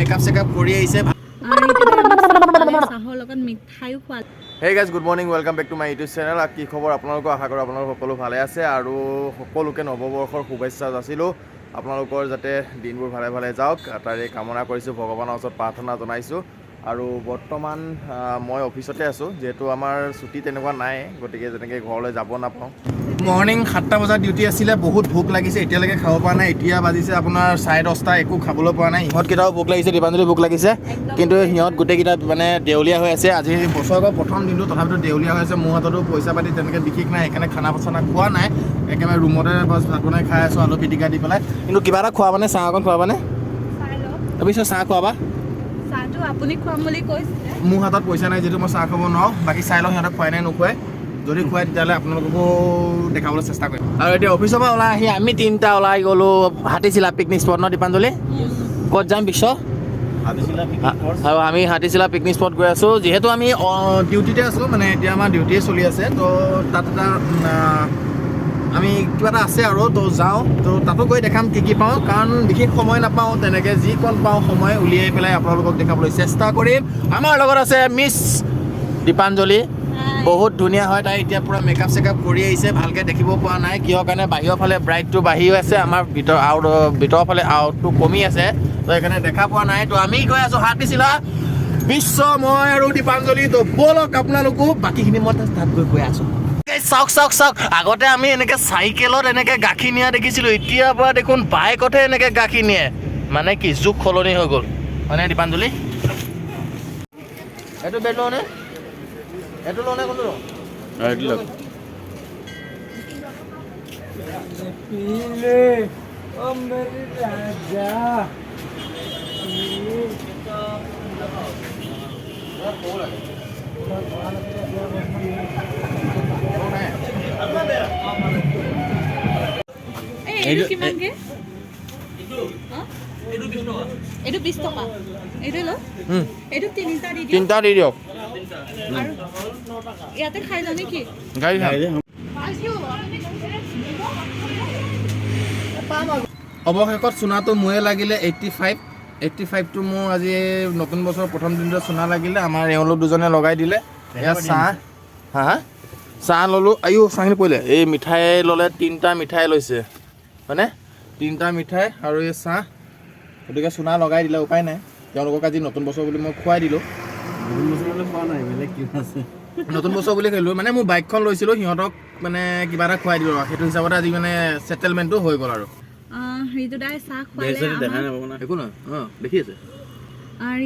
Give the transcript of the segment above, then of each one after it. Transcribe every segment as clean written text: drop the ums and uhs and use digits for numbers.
Makeup checkup কৰি আহিছে। চাহৰ লগত মিঠাইও খোৱা। Hey guys, good morning, welcome back to my YouTube channel. কি খবৰ আপোনালোকৰ? আশা কৰোঁ আপোনালোক সকলো ভালে আছে আৰু সকলোকে নৱবৰ্ষৰ শুভেচ্ছা যাচিলোঁ। আপোনালোকৰ যাতে দিনবোৰ ভালে ভালে যাওক, তাৰে কামনা কৰিছোঁ, ভগৱানৰ ওচৰত প্ৰাৰ্থনা জনাইছোঁ। আৰু বৰ্তমান মই অফিচতে আছোঁ, যিহেতু আমাৰ ছুটি তেনেকুৱা নাই, গতিকে যেনেকৈ ঘৰলৈ যাব নাপাওঁ। মৰ্ণিং 7টা বজাত ডিউটি আছিলে। বহুত ভোক লাগিছে, এতিয়ালৈকে খাব পৰা নাই। এতিয়া বাজিছে আপোনাৰ 10:30, একো খাবলৈ পৰা নাই। ইহঁতকেইটাও ভোক লাগিছে, দীপাঞ্জলি ভোক লাগিছে, কিন্তু সিহঁত গোটেইকেইটা মানে দেউলীয়া হৈ আছে। আজি বছৰেকৰ প্ৰথম দিনটো, তথাপিতো দেউলীয়া হৈ আছে। মোৰ হাততো পইচা পাতি তেনেকৈ বিশেষ নাই, সেইকাৰণে খানা চানা খোৱা নাই। একেবাৰে ৰুমতে বছ ভাত বনাই খাই আছোঁ, আলু পিটিকা দি পেলাই। কিন্তু কিবা এটা খোৱাবানে? চাহ অকণ খোৱাবানে? চাই লওক। তাৰপিছত চাহ খোৱাবা। চাহটো আপুনি খুৱাম বুলি কৈছিলে। মোৰ হাতত পইচা নাই যিহেতু মই চাহ খাব নোৱাৰোঁ। বাকী চাই লওঁ সিহঁতক খুৱাই নাই নোখুৱাই। যদি খুৱাই, তেতিয়াহ'লে আপোনালোককো দেখাবলৈ চেষ্টা কৰিম। আৰু এতিয়া অফিচৰ পৰা ওলাই আহি আমি তিনিটা ওলাই গ'লোঁ হাতীচিলা পিকনিক স্পট। ন দীপাঞ্জলি, ক'ত যাম বিশ্ব? আৰু আমি হাতীচিলা পিকনিক স্পট গৈ আছোঁ। যিহেতু আমি ডিউটিতে আছোঁ, মানে এতিয়া আমাৰ ডিউটিয়ে চলি আছে, তো তাত এটা আমি কিবা এটা আছে আৰু তো যাওঁ, তো তাতো গৈ দেখাম কি কি পাওঁ। কাৰণ বিশেষ সময় নাপাওঁ তেনেকৈ, যিকণ পাওঁ সময় উলিয়াই পেলাই আপোনালোকক দেখাবলৈ চেষ্টা কৰিম। আমাৰ লগত আছে মিছ দীপাঞ্জলি। বহুত ধুনীয়া হয় তাই। এতিয়া পূৰা মেকআপ চেকআপ কৰি আহিছে। ভালকৈ দেখিব পৰা নাই, কিহৰ কাৰণে বাহিৰৰ ফালে ব্ৰাইটটো বাঢ়ি আছে, আমাৰ ভিতৰ আউট ভিতৰৰ ফালে আউটটো কমি আছে, তো সেইকাৰণে দেখা পোৱা নাই। তো আমি গৈ আছোঁ হাতীচিলা, বিশ্ব, মই আৰু দীপাঞ্জলি। তো ব'লক আপোনালোকো, বাকীখিনি মই তাত গৈ গৈ আছোঁ। এই চাওক চাওক চাওক, আগতে আমি এনেকৈ চাইকেলত এনেকৈ গাখীৰ নিয়া দেখিছিলোঁ, এতিয়াৰ পৰা দেখোন বাইকতহে এনেকৈ গাখীৰ নিয়ে। মানে কি যুগ সলনি হৈ গ'ল। হয়নে দীপাঞ্জলি? এইটো বেড লওঁনে, এইটো লওঁনে, কোনটো লওঁ? এইটো লওক। पीले ओ मेरे राजा। এই এইটো কিমানকে? হা? এইটো 20 টকা। এইটো লওক। এইটো তিনিটা দি দিয়ক। তিনিটা দি দিয়ক। আৰু ইয়াতে খাই লওঁ নেকি? গাড়ী। অৱশেষত চুনাটো মোৰে লাগিলে, 85। 85টো মোৰ আজি নতুন বছৰৰ প্ৰথম দিনটো চুনা লাগিলে। আমাৰ এওঁলোক দুজনে লগাই দিলে। এয়া চাহ, হা হা, চাহ ল'লোঁ। আইও, চাহখিনি পৰিলে। এই মিঠাই ল'লে, তিনিটা মিঠাই লৈছে, হয়নে? তিনিটা মিঠাই আৰু এই চাহ। গতিকে চুনা লগাই দিলে, উপায় নাই। তেওঁলোকক আজি নতুন বছৰ বুলি মই খুৱাই দিলোঁ। নতুন বছৰ বুলি খেলোঁ মানে মোৰ বাইকখন লৈছিলোঁ, সিহঁতক মানে কিবা এটা খুৱাই দিলোঁ আৰু সেইটো হিচাপতে আজি মানে ছেটেলমেণ্টটো হৈ গ'ল আৰু। ঋতুদাই চাহ খুৱালে আমাক। একো নহয়, অঁ, দেখি আছে।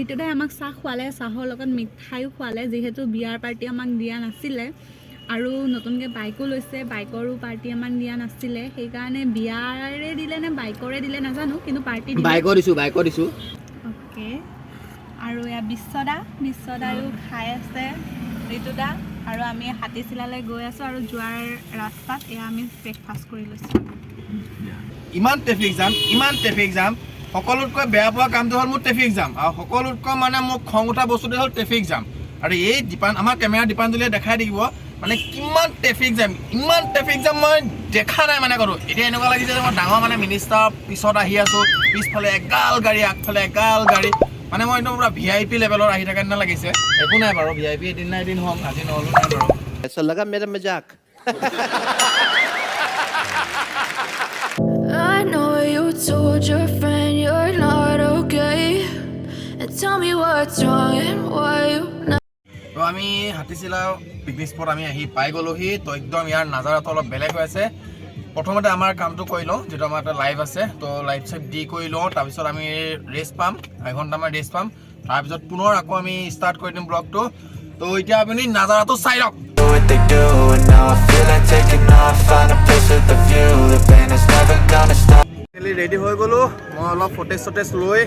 ঋতুদাই আমাক চাহ খুৱালে, চাহৰ লগত মিঠাইও খুৱালে, যিহেতু বিয়াৰ পাৰ্টি আমাক দিয়া নাছিলে আৰু নতুনকৈ বাইকো লৈছে, বাইকৰো পাৰ্টি আমাক দিয়া নাছিলে। সেইকাৰণে বিয়াৰে দিলে নে বাইকৰে দিলে নাজানো, কিন্তু পাৰ্টি দিলে। বাইকো দিছোঁ, বাইকো দিছোঁ। অ'কে, আৰু এয়া বিশ্বদা, বিশ্বদায়ো খাই আছে। ঋতুদা আৰু আমি হাতীচিলালৈ গৈ আছোঁ আৰু যোৱাৰ ৰাস্তাত এয়া আমি ব্ৰেকফাষ্ট কৰি লৈছোঁ। ইমান ট্ৰেফিক জাম, ইমান ট্ৰেফিক জাম। সকলোতকৈ বেয়া পোৱা কামটো হ'ল মোৰ ট্ৰেফিক জাম আৰু সকলোতকৈ মানে মোক খং উঠা বস্তুটো হ'ল ট্ৰেফিক জাম। আৰু এই দীপান, আমাৰ কেমেৰা দীপাঞ্জলিয়ে দেখাই থাকিব মানে কিমান ট্ৰেফিক জাম, ইমান ট্ৰেফিক জাম মই দেখা নাই মানে ক'তো। এতিয়া এনেকুৱা লাগিছে যে মই ডাঙৰ মানে মিনিষ্টাৰৰ পিছত আহি আছোঁ, পিছফালে এগাল গাড়ী, আগফালে এগাল গাড়ী, মানে মই একদম পূৰা ভিআইপি লেভেলত আহি থকা নিচিনা লাগিছে। একো নাই বাৰু, ভিআইপি এদিন না এদিন হ'ম, আজি নহ'লেও নাই বাৰু। ऐसा लगा मेरा मजाक। I know you told your friend you're not okay. And tell me what's wrong and why you তো আমি হাতীচিলা পিকনিক স্পট আমি আহি পাই গ'লোহি। তো একদম ইয়াৰ নাজাৰাটো অলপ বেলেগ হৈ আছে। প্ৰথমতে আমাৰ কামটো কৰি লওঁ, যিটো আমাৰ এটা লাইভ আছে, তো লাইভ চাইভ দি কৰি লওঁ, তাৰপিছত আমি ৰেষ্ট পাম, এঘণ্টামান ৰেষ্ট পাম। তাৰপিছত পুনৰ আকৌ আমি ষ্টাৰ্ট কৰি দিম ব্লগটো। তো এতিয়া আপুনি নাজাৰাটো চাই লওক। What they do, and now I feel like taking off. Find a place with a view. The pain is never gonna stop. Ready হৈ গ'লোঁ মই। অলপ ফটেজ চটেজ লৈ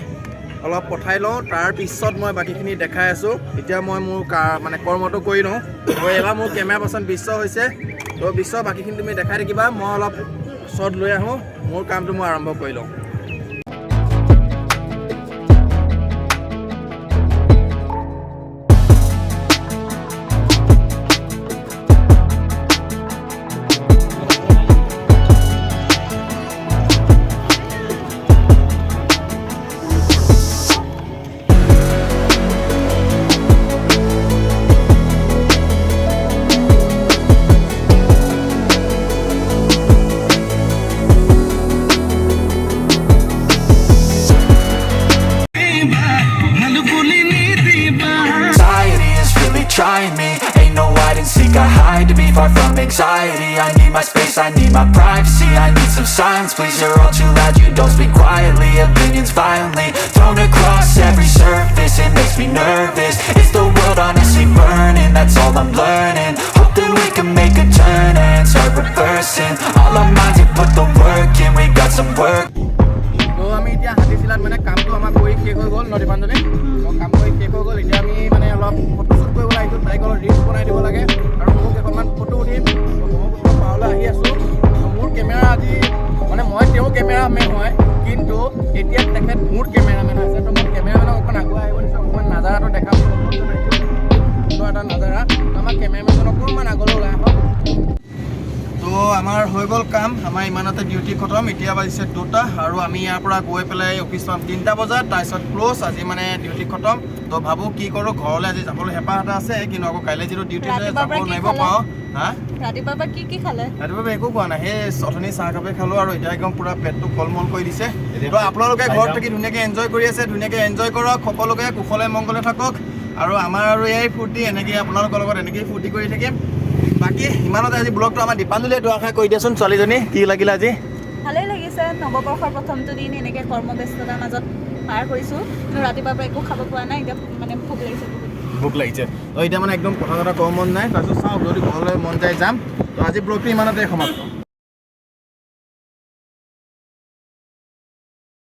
অলপ পঠাই লওঁ, তাৰপিছত মই বাকীখিনি দেখাই আছোঁ। এতিয়া মই মোৰ মানে কৰ্মটো কৰি লওঁ। তো এইবাৰ মোৰ কেমেৰা পাৰ্চন বিশ্ব হৈছে। তো বিশ্ব, বাকীখিনি তুমি দেখাই থাকিবা, মই অলপ শ্বট লৈ আহোঁ, মোৰ কামটো মই আৰম্ভ কৰি লওঁ। I need my privacy, I need some silence, please. You're all too loud, you don't speak quietly. Opinions violently thrown across every surface. It makes me nervous. Is the world honestly burning? That's all I'm learning. Hope that we can make a turn and start reversing all our minds and put the work in. We got some work. তো আমি এতিয়া হাতীচিলাত মানে কামটো আমাৰ কৰি শেষ হৈ গ'ল ন দীপাঞ্জলি? তো কাম কৰি শেষ হৈ গ'ল। এতিয়া আমি মানে অলপ ফটোশ্বুট কৰিবলৈ আহিছোঁ। তাইক অলপ ৰিলচ বনাই দিব লাগে আৰু ময়ো কেইখনমান ফটো উঠিম। তো ব্ৰহ্মপুত্ৰ পাৰলৈ আহি আছোঁ। তো মোৰ কেমেৰা আজি মানে মই তেওঁৰ কেমেৰামেন হয়, কিন্তু এতিয়া তেখেত মোৰ কেমেৰামেন হৈছে। তো মই কেমেৰামেনক অকণ আগুৱাই আহিব দিছোঁ, অকণমান নাজাৰাটো দেখাবলৈ অনুৰোধ জনাইছোঁ। সুন্দৰ এটা নাজাৰা। তো আমাৰ কেমেৰামেনজন অকণমান আগলৈ ওলাই আহক। তো আমাৰ হৈ গ'ল কাম, আমাৰ ইমানতে ডিউটি খতম। এতিয়া বাজিছে 2টা আৰু আমি ইয়াৰ পৰা গৈ পেলাই অফিচ পাম 3টা বজাত, তাৰপিছত ক্ল'জ। আজি মানে ডিউটি খতম। তো ভাবোঁ কি কৰোঁ, ঘৰলৈ আজি যাবলৈ হেঁপাহ এটা আছে, কিন্তু আকৌ কাইলৈ যিটো ডিউটি আছে ৰাতিপুৱাৰ যাব পৰা কি নোৱাৰিব খালে? পাৰোঁ। হা? ৰাতিপুৱাৰ পৰা কি কি খালে? ৰাতিপুৱা পৰা একো খোৱা নাই, সেই অথনি চাহ কাপে খালোঁ আৰু এতিয়া একদম পূৰা পেটটো কলমল কৰি দিছে। তো আপোনালোকে ঘৰত থাকি ধুনীয়াকৈ এনজয় কৰি আছে, ধুনীয়াকৈ এনজয় কৰক। সকলোকে কুশলে মংগলে থাকক আৰু আমাৰ আৰু এই ফূৰ্তি এনেকৈ আপোনালোকৰ লগত এনেকেই ফূৰ্তি কৰি থাকিম। বাকী ইমানতে আজি ব্লগটো আমাৰ দীপাঞ্জলিয়ে দুআষাৰ কৈ দিয়াচোন। ছোৱালীজনী, কি লাগিলে আজি? ভালেই লাগিছে। নৱবৰ্ষৰ প্ৰথমটো দিন এনেকৈ কৰ্মব্যস্ততাৰ মাজত পাৰ কৰিছোঁ। কিন্তু ৰাতিপুৱাৰ পৰা একো খাব পোৱা নাই, এতিয়া মানে ভোক লাগিছে বহুত। ভোক লাগিছে। তো এতিয়া মানে একদম কথা চথা ক'ব মন নাই। তাৰপিছত চাওঁ, যদি ঘৰলৈ মন যায় যাম। তো আজি ব্লগটো ইমানতে সমাপ্ত।